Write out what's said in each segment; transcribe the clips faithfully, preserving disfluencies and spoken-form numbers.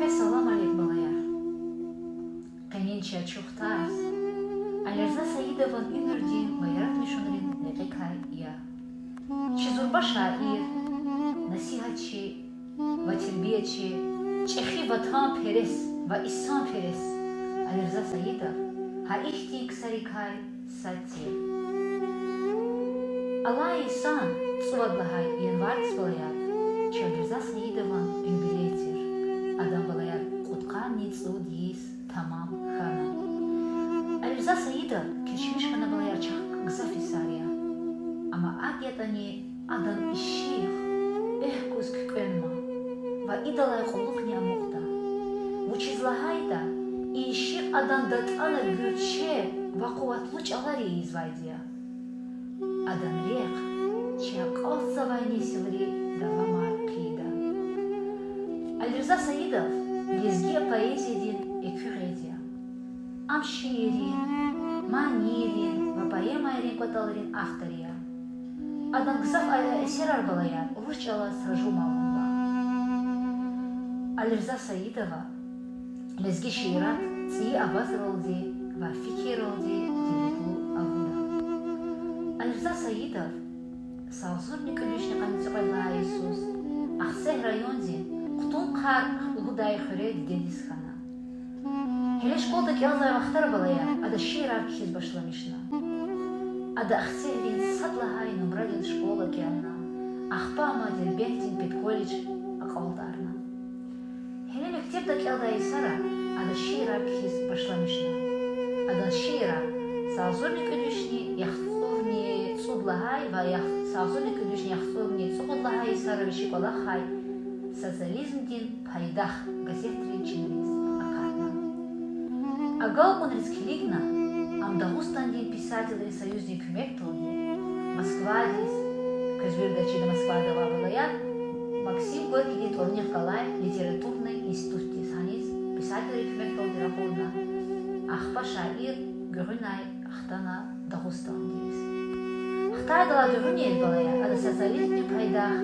Салам алейк, балаяр. Къенин чи ачух тарс Алирза Саидован уьмуьрдин ва яратмишунрин рекьикай я. Чи зурба шаир, насигьатчи ва тербиячи, чӀехи ватанперес ва инсанперес Алирза Саидов гьа ихьтин ксарикай сад тир. Алай йисан цӀувад лагьай январдиз, балаяр, чи Алирза Саидован юбилей тир. Адан, балаяр, кьудкъанни цӀуд йис тамам хьана. Алирза Саидов кечмиш хьана, балаяр, чахъ гзаф йисар я. Амма акӀ ятӀани адан ишигъ экуьз куькӀвемма ва идалай кьулухъни амукьда. Вучиз лагьайтӀа и ишигъ адан датӀана гуьрчег ва къуватлу чӀалар ийизвайди я. Адан рехъ чи акьалтзавай несилри давамар хъийида. Алирза Саидов лезги поэзиядин экуь гъед я. Ам шииррин, манийрин ва поэмайрин кӀватӀалрин автор я. Адан гзаф а-, эсерар, балаяр, урус чӀалаз таржума авунва. Алирза Саидова лезги шиират цӀийи авазралди ва фикирралди девлетлу авуна. Алирза Саидов са агъзурни кӀуьд вишни къанни цӀикьвед лагьай йисуз Ахцегь райондин Хъутунхъар лугьудай хуьре дидедиз хьана. Гьеле школада кӀелзавай вахтара, балаяр, ада шиирар кхьиз башламишна. Ада Ахцегьрин сад лагьай нумрадин школа кӀелна, ахпа ам Дербентдин педколледж акьалтӀарна. Гьеле мектебда кӀелдай йисара ада шиирар кхьиз башламишна. Адан шиирар са агъзурни кӀуьд вишни яхцӀурни цӀуд лагьай ва яхцӀ-, са агъзурни кӀуьд вишни яхцӀурни цӀукьуд лагьай йисара вичи кӀвалахай Социализмдин пайдах газетрин чинриз акъатна. Агалкьунриз килигна, ам Дагъустандин писателрин союздин куьмекдалди Москвадиз, квез виридаз чида Москвада авай, балаяр, Максим Горькийдин тӀварунихъ галай литературный институтдиз, гьаниз писателрин куьмекдалди ракъурна, ахпа шаир гуьгъуьнай хтана Дагъустандиз. Хтайдалай гуьгъуьниз, балаяр, ада Социализмдин пайдах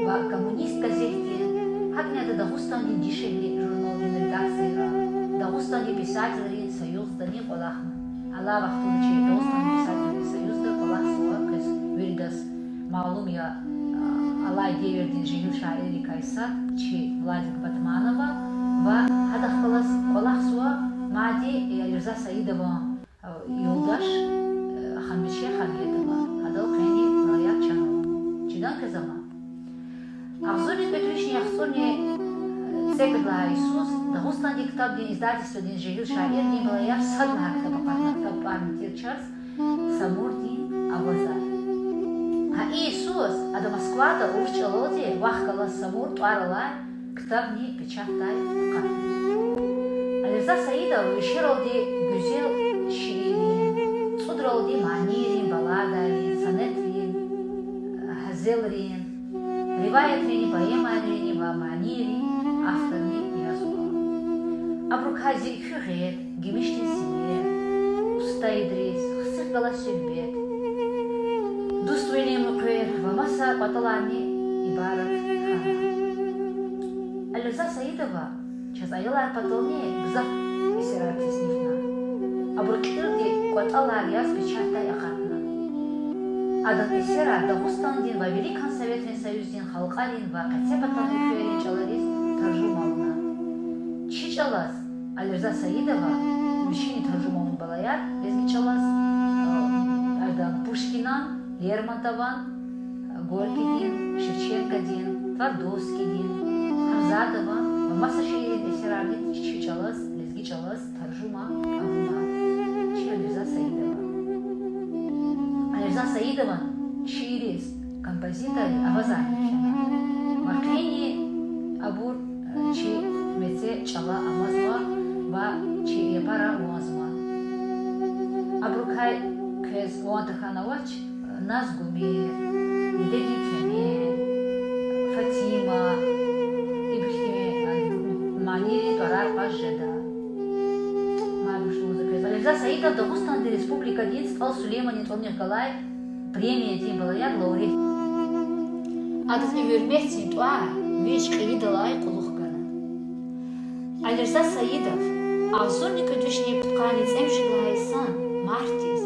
ва Коммунист газетдин, гьакӀни ада Дагъустандин дишегьли журналдин редакцияда, Дагъустандин писателрин союздани кӀвалахна. Алай вахтунда чи Дагъустандин писателрин союзда кӀвалахзава, квез виридаз малум я, а, алай девирдин жегьил шаиррикай сад чи Владик Батманова ва гьадахъ галаз кӀвалахзава мад Алирза Саидован юлдаш Ханбиче Хамедова, гьадал къени, балаяр, чан ава. Чидан квез ама. Агъзурни кӀуьд вишни яхцӀурни цӀекӀуьд лагьай йисуз Дагъустандин ктабдин издательстводин жегьил шаирдин, балаяр, сад лагьай ктаб акъатна, ктаб тӀварни тир чаз Самурдин авазар. Гьа и йисуз ада Москвада урус чӀалалди Вахъ галаз Самур тӀвар алай ктабни печатдай акъатна. Алирза Саидов вишералди гуьзел шииррин, цӀудралди манийрин, балладайрин, сонетрин, гъезелрин, риваятрин, поэмайрин ва манийрин авторни язва. Абурукай Зи экуь гъед, Гимишдин синер, Уста Идрис, Хцихъ галаз суьгьбет, Дуствилин муькъвер ва маса кӀватӀаларни ибарат хьана. Алирза Саидова чаз аялар патални гзаф эсерар теснифна. Абур кьилди кӀватӀалар яз печатдай акъатна. Адан эсерар Дагъустандин ва Великан Советрин Союздин халкьарин ва къецепатан уьлквейрин чӀалариз таржума авуна. Чи чӀалаз Алирза Саидова вичини таржума авун, балаяр, лезги чӀалаз, э, адан Пушкинан, Лермонтован, Горькийдин, Шевченкодин, Твардовскийдин, Гьамзатован ва маса шаиррин эсерарни чи чӀалаз, лезги чӀалаз таржума авуна чи Алирза Саидова. Алирза Саидован шиириз композиторри авазарни кхьена ва къени абур, э, чи мецел чӀала амазва ва чи япара ванзава. Абурукай квез ван тахьана авач, э, Назгуме, Дидедин Кеме, Фатима, ибур хьтин, э, манийрин тӀварар кьаз жеда. Мад вуч лугьузва квез. Алирза Саидов Дагъустандин Республикадин СтӀал Сулейманан тӀварунихъ галай премиядин, балаяр, лауреат. Адаз и гьуьрметдин тӀвар вич кьейидалай кьулухъ гана. Алирза Саидов агъзурни кӀуьд вишни пудкъанни цӀемуьжуьд лагьай йисан мартдиз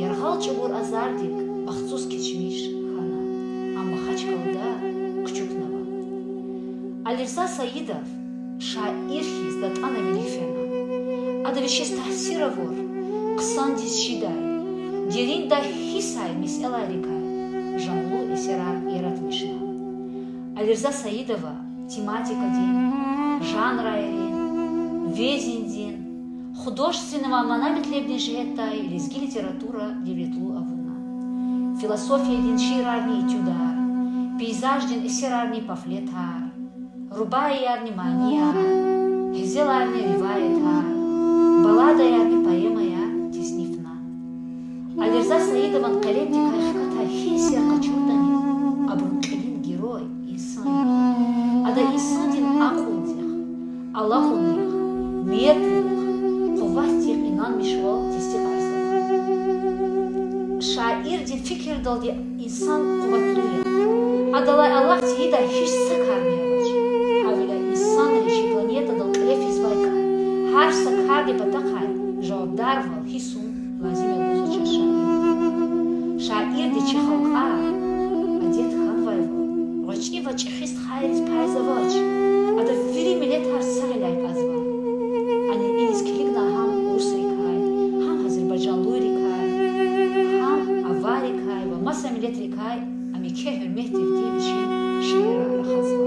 яргъал чӀугур азардик бахтсуз кечмиш хьана, амма Махачкъалада кучукнава. Алирза Саидов шаир хьиз датӀана вилик фена. Ада вичиз таъсир авур, хъсандиз чидай, дериндай гьиссай месэлайрикай жанлу эсерар яратмишна. Алирза Саидова тематикадин, жанрайрин, везендин, художественный ва мана-метлебдин жигьетдай лезги литература девлетлу авуна. Философиядин шиирарни этюдар, пейзаждин эсерарни памфлетар, рубаиярни манияр, гъезеларни риваятар, балладаярни поэмаяр теснифна. Алирза Саидован къелемдикай хкатай гьи эсер къачуртӀани, абурун кьилин герой инсан я. Ада инсандин акьулдихъ, алакьунрихъ, мердлихъ, къуватдихъ инанмишвал тестикьарзава. Шаирдин фикирдалди инсан къуватлу я. Адалай алат тийидай гьич са карни авач. Гьавиляй инсанри чи планетадал кьиле физвай кар, гьар са кардин патахъай жавабдарвал гьиссун лазим я лугьузвач шаирди. Шаирди чи халкьар, адет хьанвайвал, гъвечӀи ва чӀехи стхайриз пайзавач. Ада вири миллетар са гъиляй кьазва. Ана иниз килигна гьам урусрикай, гьам азербайжанлуйрикай, гьам аваррикай ва маса миллетрикай ам еке гьуьрметдивди вичин шиирар рахазва.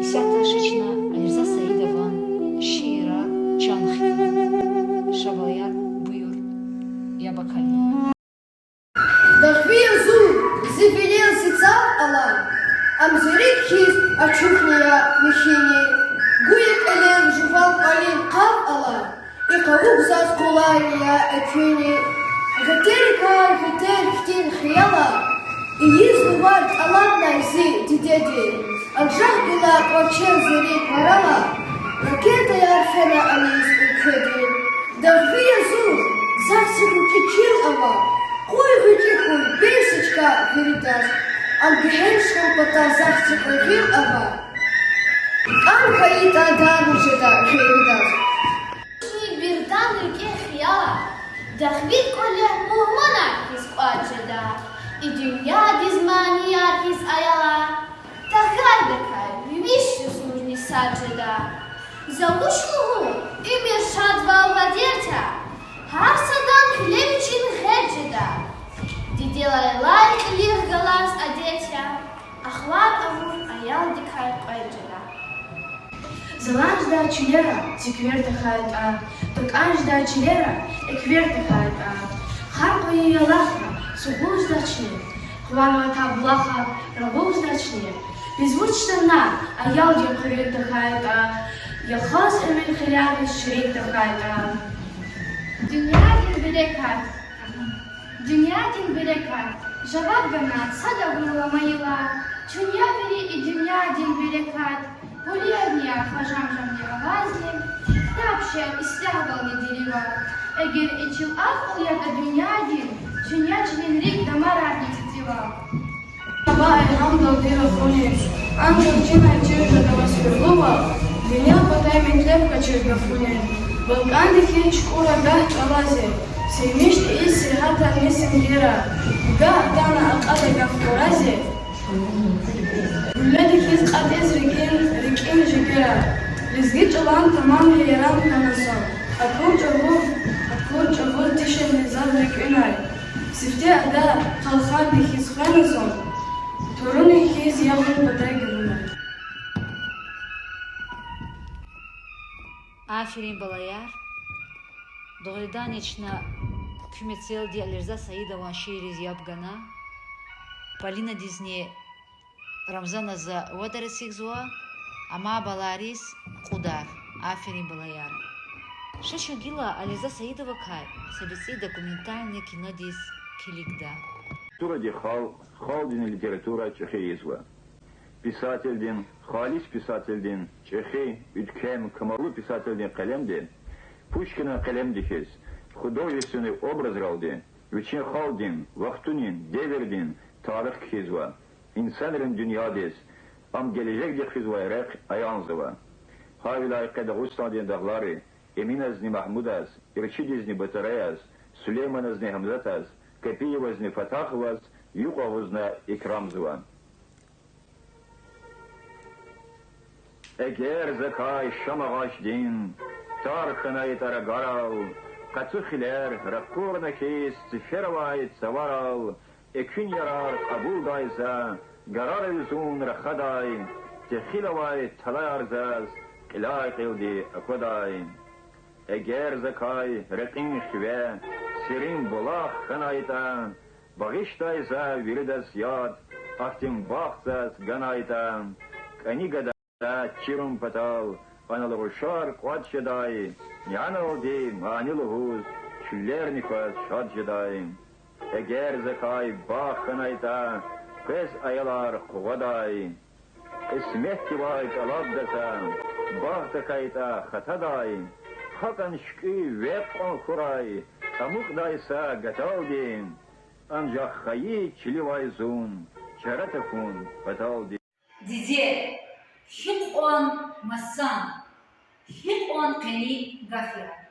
Исятда ша чна Алирза Саидован шиирар чан хъийин. Ша, балаяр, буюр, яб акалин. Дагъви я зун, зи вилел зи цав ала, ам зи рикӀ хьиз ачухни я михьини, гуя кӀелер жуван кӀвалин къав ала, и къавук заз къулайни я экуьни. Гъетерикай гъетер хьтин хиялар ийиз лувар тӀалабнай зи дидеди, анжах гила кӀвачел зи рикӀ варала, ракетаяр фена аниз уьлкведи. Дагъви я зун, захъ зи кӀвачел ава, къуй гъвечӀи хьуй, бес чка виридаз, ам гегьенш хьун патал захъ зи кьве гъил ава, кӀан хьайитӀа дарман жеда гъейридаз. Вирдан рикӀе хиялар, дагъвидин кӀвале мугьманар хьиз кӀватӀ жеда, и дуьньядиз манияр хьиз аялар, тахьайдакай виш йисузни сад жеда. За вуч лугьун, уьмуьр шадвал ва дерт я, гьар садан хиле вичин гъед жеда. Дидедилай лай кьилихъ галаз адет я, ахвар авур аялдикай кьвед жеда. Залан жедай чилера циквер тахьайтӀа, такӀан жедай чилера эквер тахьайтӀа, хар къвайи ялахра сугъул жедачни, къван аватай булахар рагъул жедачни, биз вуч тана, аялдин хъуьруьн тахьайтӀа, яхаз уьмуьр хилягъиз ширин тахьайтӀа. Дуьньядин берекат. Дуьньядин берекат. Жаваб гана садавур ламайила, чун я вири и дуьньядин берекат. Гьуьлерни я хажамжамни авазни, ктаб шел ислягьвални дерива. Эгер и чил акьул ятӀа дуьньядин, чун я чилин рикӀ дамарарни цицӀивал. Ава илгьамдалди гафуни, анжах чинай чир жеда ваз гуьрлувал, дуьнья патай метлеб къачир гафуни. БалкӀандихъ хьиз чукӀура гагь чӀалази, симишдиз сергьятарни сингера, гагь атана акьада гаф къурази, гуьлледихъ хьиз кьатӀиз рикӀин, рикӀин жигера. Лезги чӀалан тамам гьейран хьана зун, акур чӀавуз, акур чӀавуз дишегьли заз рикӀинай. Сифте ада къалхандихъ хьиз хвена зун, турунихъ хьиз яб патай гуьгъуьнай. Аферин, балаяр. Дугъриданни чна куь мецелди Алирза Саидован шиирриз яб гана. Полинадизни Рамзаназ вадар эцигзава, амай балайриз кьудар. Аферин, балаяр. Ша чун гила Алирза Саидовакай са бицӀи документальный кинодиз килигда. Литературади халкь, халкьдини литература чӀехи ийизва. Писателдин, халис писателдин чӀехи, уьтквем, камаллу писателдин къелемди, Пушкинан къелемди хьиз, художественный образралди вичин халкьдин, вахтунин, девирдин тарих кхьизва, инсанрин дуьньядиз, ам гележегдихъ физвай рехъ аянзава. Гьавиляй къе Дагъустандин дагълари Эминазни Магьмудаз, Ирчидизни Батараяз, Сулейманазни Гьамзатаз, Капиевазни Фатаховаз юкь агъузна икрамзава. Эгер закай шам агъачдин тар хьанайтӀа рагарал, къацу хилер ракъурна хьиз цифер авай цаварал, экуьн ярар кьабулдай за, гарарай зун рахадай, техил авай талаяр заз кьиляй-кьилди аквадай. Эгер закай рекьин хиве серин булах хьанайтӀа, багъишдай за виридаз яд, ахьтин бахт заз ганайтӀа, кӀани гада чирун патал анал рушар кӀватӀ жедай, яналди мани лугьуз чуьллерни кваз шад жедай. Эгер закай багъ хьанайтӀа, къвез аялар къугъвадай. Кьисметдивай тӀалабда за, багъ тахьайтӀа хатадай, гьакӀан шуькӀуь векь кьван хьурай, амукьдай са гаталди, анжах хайи чиливай зун чара тахьун паталди. Диде, гьикьван масан, гьикьван къени гаф я.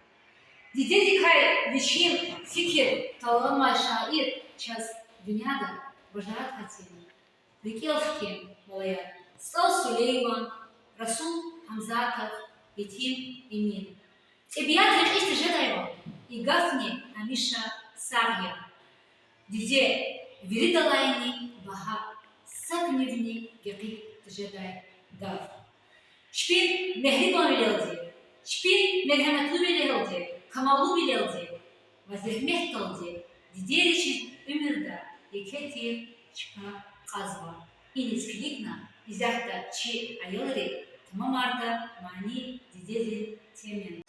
Дидедикай вичин фикир талгьанвай шаир чаз дуьньяда бажарагъ гьатин. РикӀел хкин, балаяр: СтӀал Сулейман, Расул Гьамзатов, Етим Эмин. ТӀебиат рекьиз тежедайвал, и гафни гьамиша сагъ я. Диде— виридалайни багьа, сакӀнивни гекъиг тежедай гаф. Чпин мегьрибанвилелди, чпин мергьяматлувилелди, камаллувилелди ва зегьметдалди дидейри чи уьмуьрда еке тир чка кьазва. Иниз килигна исятда чи аялри тамамарда мани дидедин темаяр.